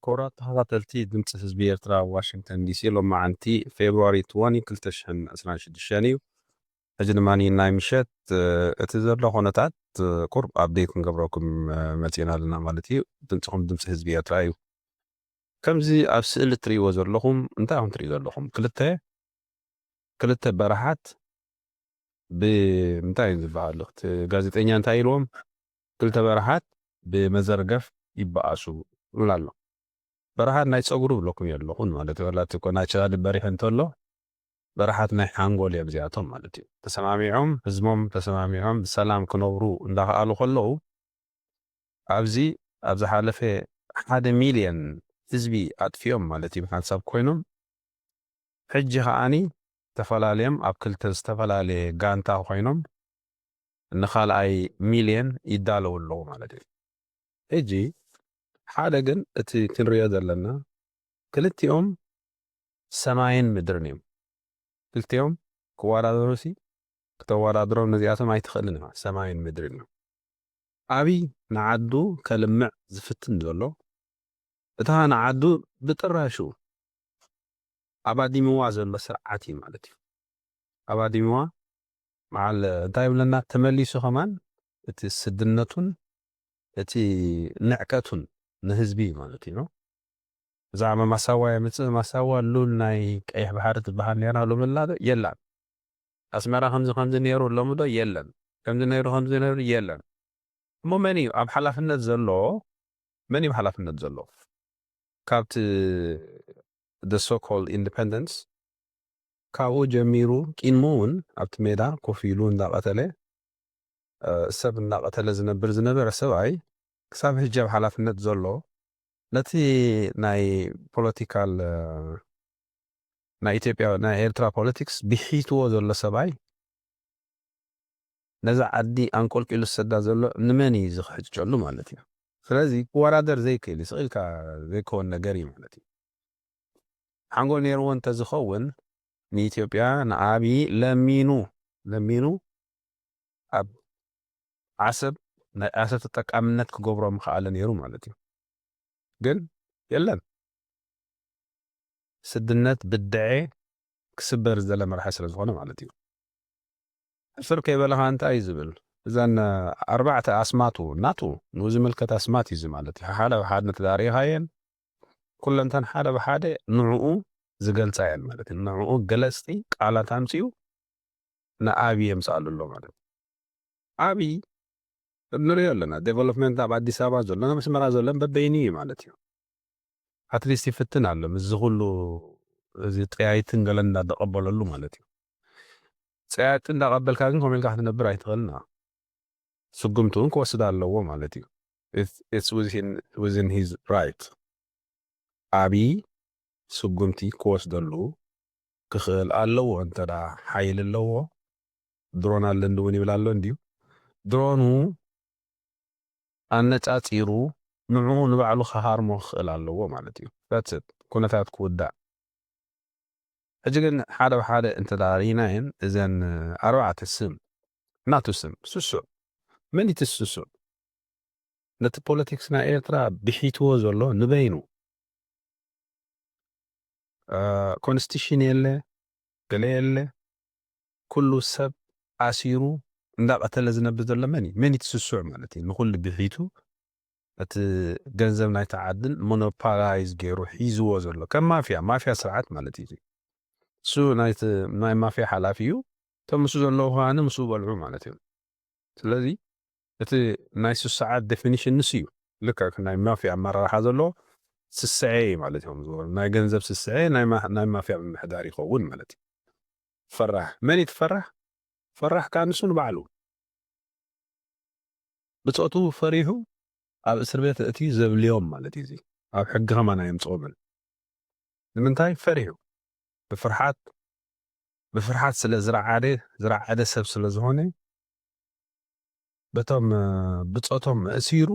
ክቡራት ተኸታተልቲ ድምፂ ህዝቢ ኤርትራ ኣብ ዋሽንግተን ዲሲ፣ ሎማዓንቲ ፌብሩዋሪ ትወኒ ክልተ ሽሕን ዕስራን ሽዱሽተን እዩ። ሕጂ ድማ ናይ ምሸት፣ እ፣ እቲ ዘሎ ኩነታት፣ እ፣ ቁርብ ኣፕዴት ክንገብረኩም፣ እ፣ መፂና ኣለና ማለት እዩ። ድምፅኹም ድምፂ ህዝቢ ኤርትራ እዩ። ከምዚ ኣብ ስእሊ እትርእይዎ ዘለኹም፣ እንታይ ኢኹም ትርእዩ ዘለኹም? ክልተ፣ ክልተ በረሓት ብ-፣ እንታይ እዩ ዝበሃሉ? እቲ ጋዜጠኛ እንታይ ኢልዎም? ክልተ በረሓት ብመዘርገፍ ይበኣሱ ይብል ኣሎ። በረሓት ናይ ጸጉሪ ብለኩም የለኹን ማለት እዩ። ዋላ እቲ እኮ ናቹራሊ በሪሕ እንተሎ፣ በረሓት ናይ ሓንጎል እዮም እዚኣቶም ማለት እዩ። ተሰማሚዖም፣ ህዝቦም ተሰማሚዖም ብሰላም ክነብሩ እንዳኸኣሉ ከለዉ፣ ኣብዚ፣ ኣብ ዝሓለፈ ሓደ ሚልዮን ህዝቢ ኣጥፊኦም ማለት እዩ፣ ብሓንሳብ ኮይኖም፣ ሕጂ ከኣኒ ተፈላለዮም ኣብ ክልተ ዝተፈላለየ ጋንታ ኮይኖም ንኻልኣይ ሚልዮን ይዳለዉ ኣለዉ ማለት እዩ። ሕጂ ሓደ ግን እቲ ክንሪኦ ዘለና ክልቲኦም ሰማይን ምድርን እዮም። ክልቲኦም ክወዳደሩሲ፣ ክተወዳድሮም ነዚኣቶም ኣይትኽእልን ኢኻ። ሰማይን ምድርን እዮም። ኣብይ ንዓዱ ከልምዕ ዝፍትን ዘሎ፣ እታ ንዓዱ ብጥራሹ ኣባዲምዋ ዘሎ ስርዓት እዩ ማለት እዩ። ኣባዲምዋ መዓል እንታይ ይብለና? ተመሊሱ ከማን እቲ ስድነቱን እቲ ንዕቀቱን ንህዝቢ እዩ ማለት እዩ ነው። ብዛዕባ ማሳዋ የምጽእ፣ ማሳዋ ሉል ናይ ቀይሕ ባሕሪ ትበሃል ነይራ፣ ሎሚ ኣላ ዶ? የላን። ኣስመራ ከምዚ ከምዚ ነይሩ፣ ሎሚ ዶ? የለን። ከምዚ ነይሩ፣ ከምዚ ነይሩ፣ የለን። እሞ መን እዩ ኣብ ሓላፍነት ዘሎ? መን እዩ ኣብ ሓላፍነት ዘሎ? ካብቲ the so called independence፣ ካብኡ ጀሚሩ፣ ቂድሙ እውን ኣብቲ ሜዳ ኮፍ ኢሉ እንዳቐተለ፣ እ፣ ሰብ እንዳቐተለ ዝነብር ዝነበረ ሰብኣይ፣ ክሳብ ሕጂ ኣብ ሓላፍነት ዘሎ፣ ነቲ ናይ ፖለቲካል፣ እ፣ ናይ ኢትዮጵያ፣ ናይ ኤርትራ ፖለቲክስ ብሒትዎ ዘሎ ሰብኣይ፣ ነዛ ዓዲ ኣንቆልቂሉ ዝሰዳ ዘሎ ንመን እዩ ዝኽሕጨሉ ማለት እዩ? ስለዚ ክወዳደር ዘይክእል እዩ፣ ስቕ ኢልካ ዘይከውን ነገር እዩ ማለት እዩ። ሓንጎል ነይርዎ እንተዝኸውን፣ ንኢትዮጵያ፣ ንኣብይ ለሚኑ፣ ለሚኑ ኣብ ዓሰብ፣ ናይ ዓሰብ ተጠቃምነት ክገብሮ ምኸኣለ ነይሩ ማለት እዩ። ግን የለን። ስድነት ብድዐ ክስበር ዝደለ መራሒ ስለ ዝኾነ ማለት እዩ። ሕፍር ከይበለኻ እንታይ እዩ ዝብል? እዘን ኣርባዕተ ኣስማቱ ናቱ፣ ንኡ ዝምልከት ኣስማት እዩ እዚ ማለት እዩ። ሓደ ብሓደ እንተዳርኢኻየን፣ ኩለንተን ሓደ ብሓደ ንዕኡ ዝገልጻ እየን ማለት እዩ። ንዕኡ ገለጽቲ ቃላት ኣምጺኡ ንኣብይ የምጽኣሉ ኣሎ ማለት እዩ። ኣብይ ንሪኦ ኣለና፣ ዴቨሎፕመንት ኣብ ኣዲስ ኣበባ ዘሎ፣ ኣብ ኣስመራ ዘሎ በበይኑ እዩ ማለት እዩ። ኣትሊስት ይፍትን ኣሎ፣ ምስዚ ኩሉ እዚ ጠያይትን ገለን እንዳተቐበለሉ ማለት እዩ። ጠያይቲ እንዳቐበልካ ግን ከምኡ ኢልካ ክትነብር ኣይትኽእልና። ስጉምቲ እውን ክወስድ ኣለዎ ማለት እዩ። It's, it's within, within his right። ኣብይ ስጉምቲ ክወስደሉ ክኽእል ኣለዎ። እንተ ደኣ ሓይሊ ኣለዎ፣ ድሮን ኣለኒ እውን ይብል ኣሎ እንድዩ። ድሮኑ ኣነጻጺሩ ንዕኡ ንባዕሉ ክሃርሞ ክኽእል ኣለዎ ማለት እዩ። That's it። ኩነታት ክውዳእ። ሕጂ ግን ሓደ ብሓደ እንተ ደኣ ርኢናየን፣ እዘን ኣርባዕተ ስም፣ ናቱ ስም፣ ስሱዕ። መን እቲ ስሱዕ? ነቲ ፖለቲክስ ናይ ኤርትራ ብሒትዎ ዘሎ ንበይኑ። እ፣ ኮንስቲቱሽን የለ፣ ገለ የለ። ኩሉ ሰብ ኣሲሩ እንዳቐተለ ዝነብር ዘሎ መን እዩ? መን እዩ እቲ ስሱዕ ማለት እዩ? ንኹሉ ብሒቱ እቲ ገንዘብ ናይታ ዓድን ሞኖፖላይዝ ገይሩ ሒዝዎ ዘሎ ከም ማፍያ፣ ማፍያ ስርዓት ማለት እዩ። እሱ ናይቲ፣ ናይ ማፍያ ሓላፊ እዩ። እቶም ምስኡ ዘለዉ ከኣ ምስኡ በልዑ ማለት እዮም። ስለዚ እቲ ናይ ስሱዓት ዴፊኒሽን ንሱ እዩ። ልክዕ ከም ናይ ማፍያ ኣመራርሓ ዘሎ ስስዐ እዩ ማለት እዮም። ናይ ገንዘብ ስስዐ፣ ናይ ማ-፣ ናይ ማፍያ ምምሕዳር ይኸውን ማለት እዩ። ፈራህ። መን እዩ እቲ ፈራህ? ፈራህ ከኣ ንሱ ንባዕሉ። ብጾቱ ፈሪሑ ኣብ እስር ቤት እትዩ ዘብልዮም ማለት እዩ። እዚ ኣብ ሕጊ ከማን ኣየምጽኦምን። ንምንታይ? ፈሪሑ። ብፍርሓት፣ ብፍርሓት ስለ ዝረዓደ፣ ዝረዓደ ሰብ ስለ ዝኾነ፣ በቶም፣ እ፣ ብጾቶም ኣእሲሩ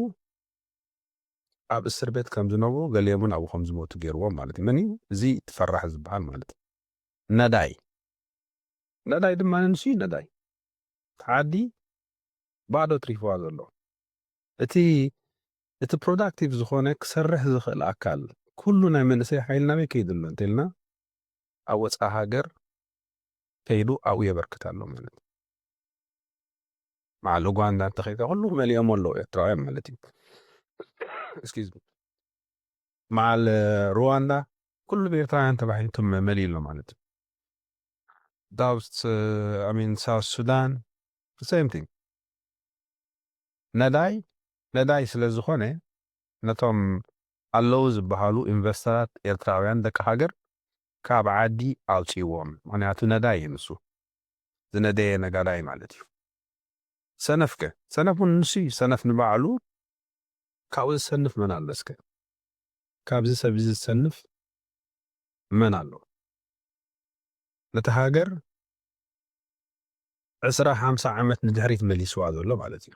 ኣብ እስር ቤት ከም ዝነብሩ፣ ገሊኦም እውን ኣብኡ ከም ዝሞቱ ገይርዎም ማለት እዩ። መን እዩ? እዚ እቲ ፈራህ ዝበሃል ማለት እዩ። ነዳይ። ነዳይ ድማ ንሱ እዩ ነዳይ። እቲ ዓዲ ባዶ ትሪፍዋ ዘሎ። እቲ፣ እቲ ፕሮዳክቲቭ ዝኾነ ክሰርሕ ዝኽእል ኣካል፣ ኩሉ ናይ መንእሰይ ሓይሊ ናበይ ከይዱ ኣሎ እንተልና ኣብ ወፃኢ ሃገር ከይዱ ኣብኡ የበርክት ኣሎ ማለት እዩ። መዓል ኡጋንዳ እንተኸይደ ኩሉ መሊኦም ኣለዉ ኤርትራውያን ማለት እዩ። Excuse me። መዓል ሩዋንዳ ኩሉ ብኤርትራውያን ተባሂሉ መሊኡ ኣሎ ማለት እዩ። ዳውት ሚን ሳውት ሱዳን same thing። ነዳይ ነዳይ ስለ ዝኾነ ነቶም ኣለዉ ዝበሃሉ ኢንቨስተራት ኤርትራውያን ደቂ ሃገር ካብ ዓዲ ኣውፅዎም። ምክንያቱ ነዳይ እዩ ንሱ ዝነደየ ነጋዳይ ማለት እዩ። ሰነፍከ ሰነፍ እውን ንሱ እዩ። ሰነፍ ንባዕሉ ካብኡ ዝሰንፍ መን ኣሎ እስከ? ካብዚ ሰብ እዚ ዝሰንፍ መን ኣሎ? ነቲ ሃገር ዕስራ ሓምሳ ዓመት ንድሕሪት መሊስዋ ዘሎ ማለት እዩ።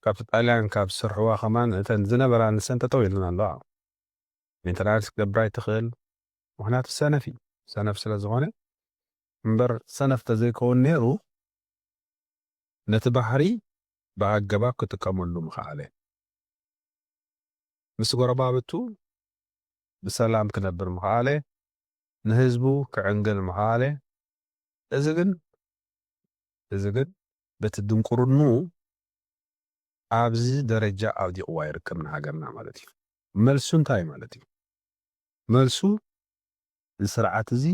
ካብቲ ጣልያን ካብ ዝሰርሕዋ ከማን እተን ዝነበራ ንሰን ጠጠው ኢለን ኣለዋ። ሜንተናንስ ክገብራ ይትኽእል። ምክንያቱ ሰነፍ እዩ። ሰነፍ ስለ ዝኾነ እምበር ሰነፍ ተዘይከውን ነይሩ ነቲ ባሕሪ ብኣገባብ ክጥቀመሉ ምኽኣለ። ምስ ጎረባብቱ ብሰላም ክነብር ምኽኣለ። ንህዝቡ ክዕንግል ምኽኣለ። እዚ ግን እዚ ግን በቲ ድንቁርንኡ ኣብዚ ደረጃ ኣውዲቕዋ ይርከብ ንሃገርና ማለት እዩ። መልሱ እንታይ ማለት እዩ? መልሱ እዚ ስርዓት እዚ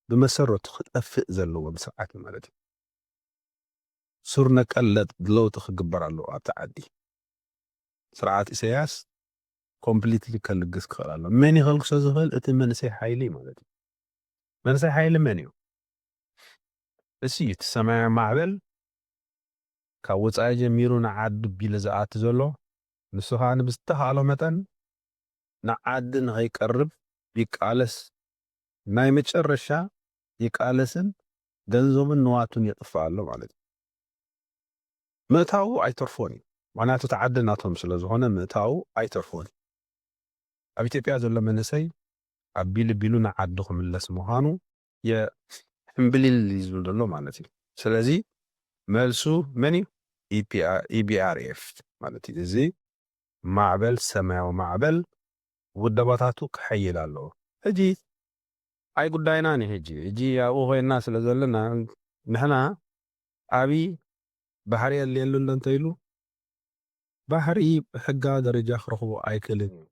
ብመሰረቱ ክጠፍእ ዘለዎ ስርዓት እዩ ማለት እዩ። ሱር ነቀል ለውጢ ክግበር ኣለዎ ኣብቲ ዓዲ። ስርዓት ኢሳያስ ኮምፕሊትሊ ከልግስ ክኽእል ኣሎ። መን ይኸልግሶ ዝኽእል? እቲ መንእሰይ ሓይሊ ማለት እዩ። መንእሰይ ሓይሊ መን እዩ? እሱ እዩ እቲ ሰማያዊ ማዕበል ካብ ወፃኢ ጀሚሩ ንዓዲ ቢለ ዝኣቲ ዘሎ። ንሱ ከዓ ብዝተኻእሎ መጠን ንዓዲ ንኸይቀርብ ይቃለስ። ናይ መጨረሻ ይቃለስን ገንዘቡን ንዋቱን የጥፍእ ኣሎ ማለት እዩ። ምእታዉ ኣይተርፎን እዩ። ምክንያቱ እቲ ዓዲ ናቶም ስለ ዝኾነ ምእታዉ ኣይተርፎን እዩ። ኣብ ኢትዮጵያ ዘሎ መንእሰይ ኣቢሉ ቢሉ ንዓዱ ክምለስ ምዃኑ የሕምብሊል እዩ ዝብል ዘሎ ማለት እዩ። ስለዚ መልሱ መን እዩ? ኢቢኣርኤፍ ማለት እዩ። እዚ ማዕበል ሰማያዊ ማዕበል ውደባታቱ ክሐይል ኣለዎ። ሕጂ ኣይ ጉዳይና ኒ ሕጂ ሕጂ ኣብኡ ኮይና ስለ ዘለና ንሕና ኣብይ ባሕሪ የድልየሉ እንዶ እንተይሉ ባሕሪ ብሕጋዊ ደረጃ ክረኽቦ ኣይክእልን እዩ።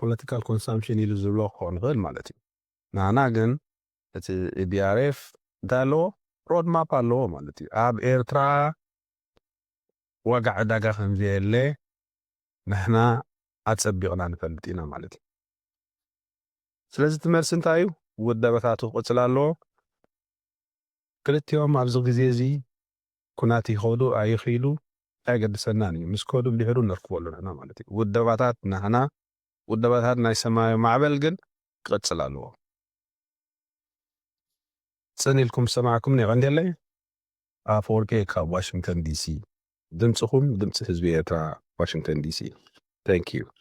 ፖለቲካል ኮንሳምፕሽን ኢሉ ዝብሎ ክኸውን ይኽእል ማለት እዩ። ናና ግን እቲ ኢቢኣርኤፍ እንታይ ኣለዎ? ሮድማፕ ኣለዎ ማለት እዩ። ኣብ ኤርትራ ዋጋ ዕዳጋ ከምዘየለ ንሕና ኣጸቢቕና ንፈልጥ ኢና ማለት እዩ። ስለዚ እቲ መልሲ እንታይ እዩ? ውደበታቱ ክቕጽል ኣለዎ። ክልቲኦም ኣብዚ ግዜ እዚ ኩናት ይኸዱ ኣይኽይሉ ኣይገድሰናን እዩ። ምስ ከዱ ብድሕሩ ነርክበሉ ንሕና ማለት እዩ። ውደባታት ናህና ውደባታት ናይ ሰማያዊ ማዕበል ግን ክቕጽል ኣለዎ። ጽን ኢልኩም ዝሰማዕኩም የቐንየለይ። ኣፈወርቂ ካብ ዋሽንግተን ዲሲ። ድምፅኹም ድምፂ ህዝቢ ኤርትራ ዋሽንግተን ዲሲ። Thank you።